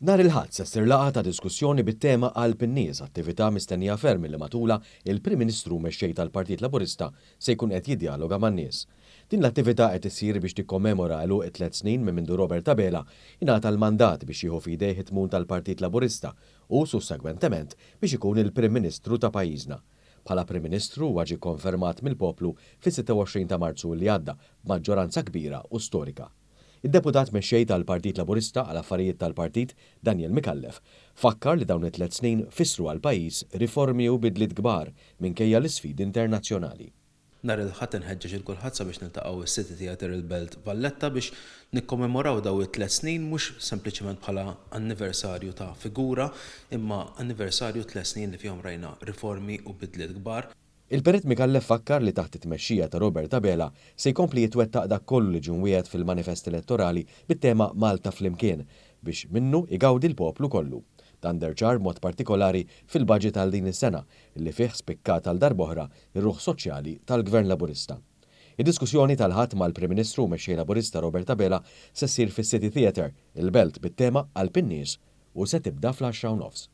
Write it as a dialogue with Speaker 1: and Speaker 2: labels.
Speaker 1: Nhar il-Ħadd se ssir laqgħa ta' diskussjoni bit-tema Qalb in-Nies, attività mistennija ferm li matulha il-Prim Ministru u Mexxej tal-Partit Laburista se jkun qed jiddjaloga man-nies. Din l-attività qed issir biex tikkommemora għeluq it-tlett snin minn mindu Robert Abela ingħata l-mandat biex jieħu f'idejh it-tmun tal-Partit Laburista u sussegwentement biex ikun il-Prim Ministru ta' pajjiżna. Bħala Prim Ministru huwa ġie kkonfermat mill-poplu fis-26 ta' Marzu li għadda b'maġġoranza kbira u storika. Id-Deputat Mexxej tal-Partit Laburista għal Affarijiet tal-Partit, Daniel Micallef, fakkar li dawn it-tlett snin fissru għall-pajjiż riformi u bidliet kbar minkejja l-isfidi internazzjonali.
Speaker 2: Nhar il-Ħadd inħeġġeġ 'il kulħadd sabiex niltaqgħu s-City Theatre il-Belt Valletta biex nikkommemoraw dawn it-tlett snin mhux sempliċement bħala anniversarju ta' figura imma anniversarju tlett snin li fihom rajna riformi u bidliet kbar.
Speaker 1: Il-Perit Micallef fakkar li taħt it-tmexxija ta' Robert Abela se jkompli jitwettaq dak kollu li ġie mwiegħed fil-manifest elettorali bit-tema Malta Flimkien biex minnu jgawdi l-poplu kollu. Dan deher ċar b'mod partikolari fil-budget għal din is-sena li fih spikkat għal darb'oħra r-ruħ soċjali tal-Gvern Laburista. Id-diskussjoni tal-Ħadd mal-Prim Ministru u Mexxej Laburista Robert Abela se ssir fis-City Theatre, il-Belt bit-tema Qalb in-Nies u se tibda fl-għaxra u nofs.